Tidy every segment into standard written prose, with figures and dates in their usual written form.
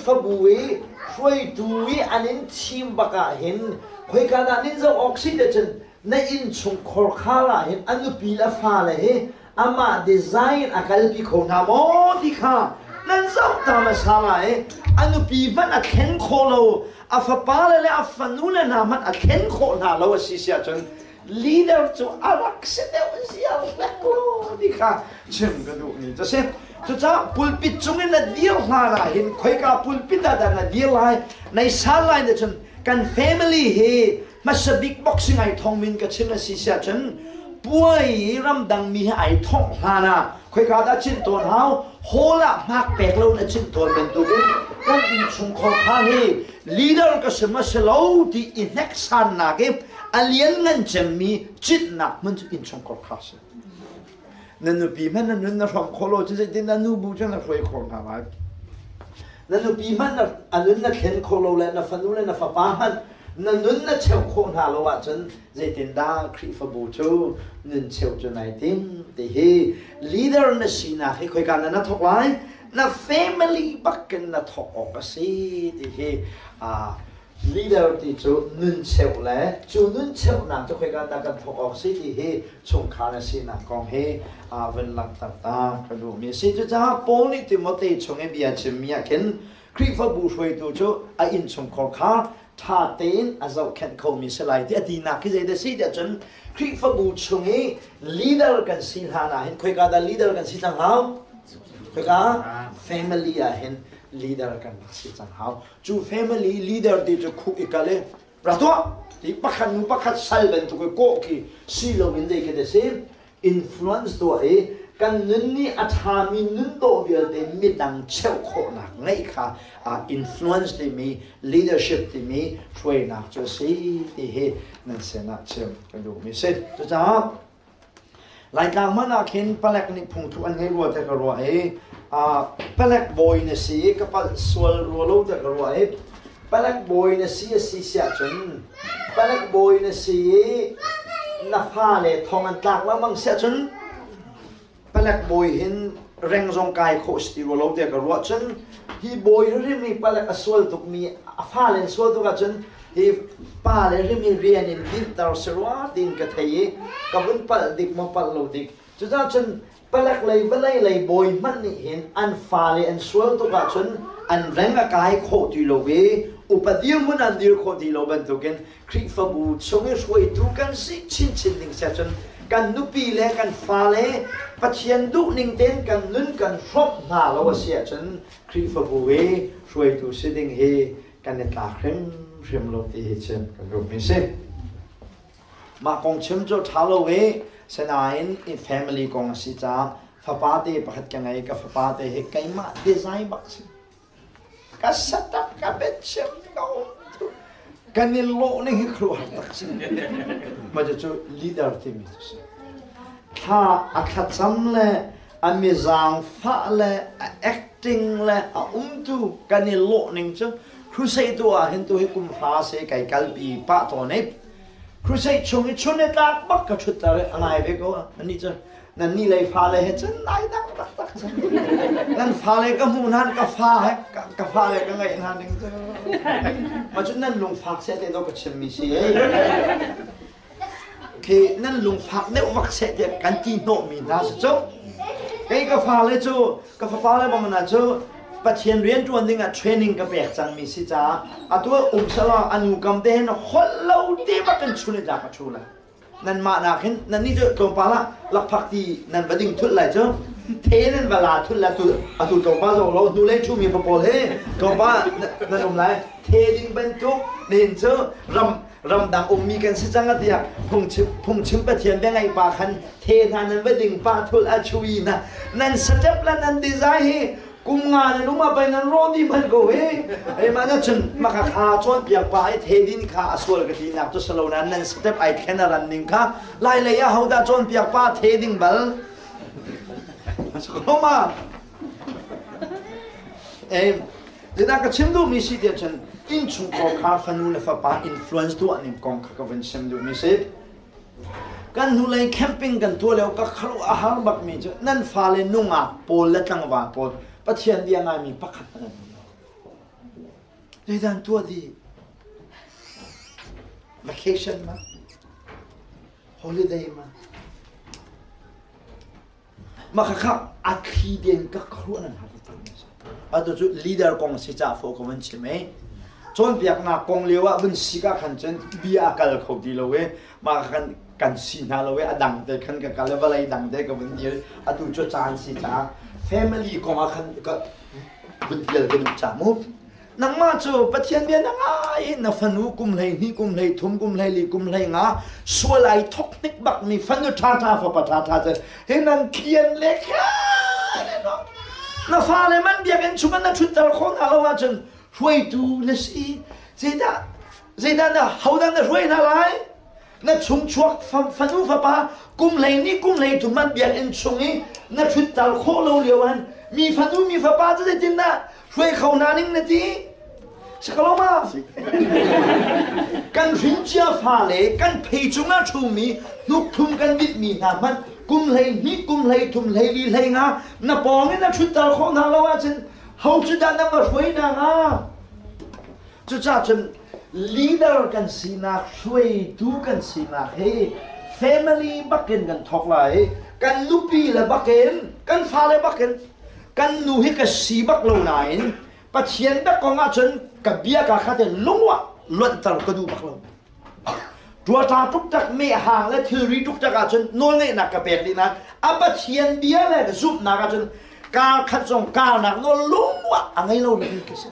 Khrihfabu i hruaitu i an in thim bak ah hin khoika dah nin zoh awk si te cun na innchungkhar khar ah hin a nupi le a fale hi amah design a kalpi kho hna maw ti kha nan zoh ta hmasa lai. A nupi hmanh a thlen khawh lo, a fapale le a fanule hna hmanh a thlen khawh hna lo a si si ahcun leader cu a rak si deuh ziar hlek lo ti kha chim ka duhmi cu si. Cucaah pulpit cung in na dir hlan ah hin khoika pulpit ah dah na dir lai, nai sal lai na cun kan family hi hmasa bik boxing ai thong min ka chim a si si ahcun puai i ramdang mi he ai thongh hlan ah khoika dah chinh tawn hau, hall ah hmak pek lo na chinh tawn bantukin kan innchungkhar kha hi leader ka si ma si lo ti i hneksannak i a lianngan cemmi citnak hmun cu innchungkhar kha si. Na nupi hmanh na nun na hrawm khawh lo cu zeitin na nu bu cu na hruai khawh hna lai? Na nupi hmanh a nun na thlen khawh lo le na fanu le na fapa hmanh na nun na cheuh khawh hna lo ahcun zeitindah Khrihfabu cu nun cheuh cu nai tim ti hi leader na sinak hi khoika na na thawk lai? Na family bakin na thawk awk a si ti hi leader ti cu nun cheuh le cu nun cheuhnak cu khoika dah kan thawk awk si ti hi chungkhar na sinak kong hi vun langhter ta ka duhmi a si. Cucaah Paul nih Timote chung i bia chimmi ah khin Khrihfabu hruaitu cu a innchungkhar kha ṭha tein a zohkhenh khomi si lai ti a tinak khi zeidah si tiah cun Khrihfabu chung i leader kan si hlan ah hin khoika dah leader kan si cang hau? Khoika family ah hin leader kan rak si cang hau. Cu family leader ti cu khuk i kal i ra tuah ti pakhat nu pakhat sal bantuk i kawh khi si loin zei khi a si, influence tuah i kan nun nih a ṭhami nun dawh vialte midang cheuh khawhnak ngeih kha influence timi, leadership timi hruainak cu a si ti hi nan sinah chim ka duhmi si. Cucaah Laitlang hmanh ah khin palek nih phungthluk an ngei rua tiah ka ruah i palek bawi na si i ka palh sual rua lo tiah ka ruah i palek bawi na si a si si ahcun, palek bawi na si i na fale thong an tlak lengmang si ahcun palek bawi hin reng zong kai khawh si ti rua lo tiah ka ruah. Cun hi bawi hrim hi palek a sual tukmi, a fale an sual tuk ahcun hi pa le hrim hi rian in dinhter si rua tiin ka thei i ka vun palh dik maw palh lo dik. Cucaah cun palek lei vawlei lei bawi hmanh nih hin an fale an sual tuk ahcun an reng a kai khawh ti lo i upa dirhmun an dir khawh ti lo bantukin Khrihfabu chung i hruaitu kan si chinchin ding si ahcun kan nupi le kan fale Pathian duhning tein kan nun kan hrawmh hna lo a si ahcun Khrihfabu i hruaitu si ding hi kan i tlak hrimhrim lo ti hi chim kan duhmi si. Mah kong chim cu ṭha lo i sinain i family kong a si caah fapa te pakhat ka ngei. Ka fapa te hi keimah design bak si. Ka setup, ka biachim, ka um kan i lawh ning hi khuaruahhar tak si. Mah cu leader timi cu si. Thla a thlacam le a mizaangfah le a acting le a umtu kan i lawh ning cu crusade tu ah hin tu hi kum hra se kai kalpi pah tawn i crusade chung i chun i tlak bak ka ṭhutter i a ngai ve ko. Anih cu nan ni lei fale he cun nai dang taktak cun nan fale ka hmuh hnan ka fa he ka fale ka ngaih hna ning cu ma cun nan lungfak seh te do ka chimmi si ei khi nan lungfak deuh vak seh tiah kan ti hnawhmi hna si cu. Kei ka fale cu, ka fapa le bang hna cu Pathian rian ṭuan ding ah training ka pek cangmi si caah atu um sala anu kam te hin holh lo te bak in chun i tlak a ṭhu lai. Nanmah nak hin nannih cu tlawmpal ah lakphak ti nan va ding thulh lai cu, the nan va la thulh lai. Tu atu tlawmpal zong lo hnulei ṭhumi pa pawl he tlawmpal nan um lai, the ding bantuk nihin cu ram ramdang ummi kan si cang tiah phungchim phungchim Pathian bia ngaih pa khan the hna nan va ding pa thul a chui na nan step la nan design hi kum nga nan um ah pei nan rawh dih manh ko hi. Ei mah na cun maka kha cawnpiak pa i the din kha a sual ka ti nak cu salo nan nan step ai thlen a ran ning kha lai lei ah hodah cawnpiak pa the ding bal ko ma ei Zeidah ka chim duhmi si tiah cun innchungkhar kha fanu le fapa influence tuah ning kong kha ka vun chim duhmi si. Kan hnulei camping kan tuah lio ka kharuah a har bakmi cu nan fale nungak pawl le tlangval pawl Pathian bia ngaimi pakhat hmanh an um lo. Zeidah an tuah dih? Vacation ma? Holiday ma? Mah khakha a thli den ka khuaruah nan har tuk mi si. Atu cu leader kong si ca fo ka vun chim i cawnpiaknak kong lio ah vun sik ah khan cun bia a kal kho ti lo i mah khan kan si hna lo i a dang te khan ka kal i vawlei dang te ka vun dir atu cu caan si caah family kong ah khan ka vun pial ka duh ca mu. Nangmah cu Pathian bia na ngai i na fanu kum 12, kum 13, kum 14, kum 15 sual ai thok hnik bakmi fanu ṭhaṭha fapa ṭhaṭha cu hi nan tlian le na fale man biakinn chungah na ṭhutter khawh hna lo ahcun hruaitu na si. Zeidah zeidah na hodah na hruai hna lai? Na chungchuak fanu fapa kum 12 kum 13 man biakinn chung i na ṭhutter khawh lo lio han mi fanu mi fapa cu zeitindah hruai kho hna ning na ti sakaloma kan hrincia fale kan phei cungah ṭhumi hnukthum kan bitmi hna hmanh kum 12 kum 13 14 15 na pawng in na ṭhutter khawh hna lo ahcun ho cu dah na va hruai hna hnga? Cucaah cun leader kan sinak hruaitu kan sinak hi family bakin kan thawk lai. Kan nupi le bakin kan fale bakin kan nu hi ka si bak lo nain Pathian bak kong ahcun ka bia ka kha te lungwah luanhter ka duh bak lo. Tuata tuktak mehhang le thilri tuktak ahcun nawlngeihnak ka pek dih nain a Pathian bia le zumhnak ahcun kar khat zong karnak nawl lungwah a ngei lo mi ka si.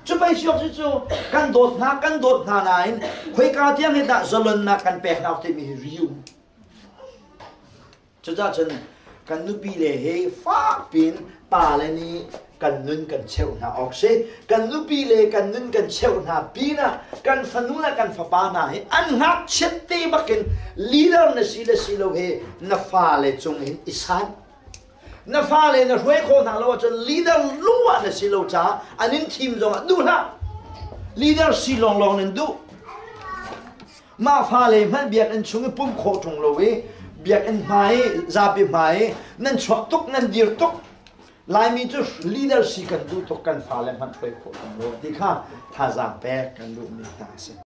Cu pei siok cu cu kan dawt hna kan dawt hna nain khoika tiang hi dah zalonnak kan pek hna timi hi riu. Cucaah cun kan nupi le he fakpiin pale nih kan nun kan cheuh hna awk si. Kan nupi le kan nun kan cheuh hna pinah kan fanu le kan fapa hna hi an ngakchiat te bakin leader na si le si lo he na fale cung hin i san. Na fale na hruai khawh hna lo ahcun leader lung ah na si lo caah an in thim zongah duh hlah. Leader si lawnglawng nan duh. Mah fale hmanh biakinn chung i pumh khawh ṭung lo i biakinn hmai zapi hmai nan chuak tuk nan dir tuk. Laimi cu leader si kan duh tuk kan fale hmanh hruai khawh ṭung lo ti kha thazaang pek kan duhmi hna a si.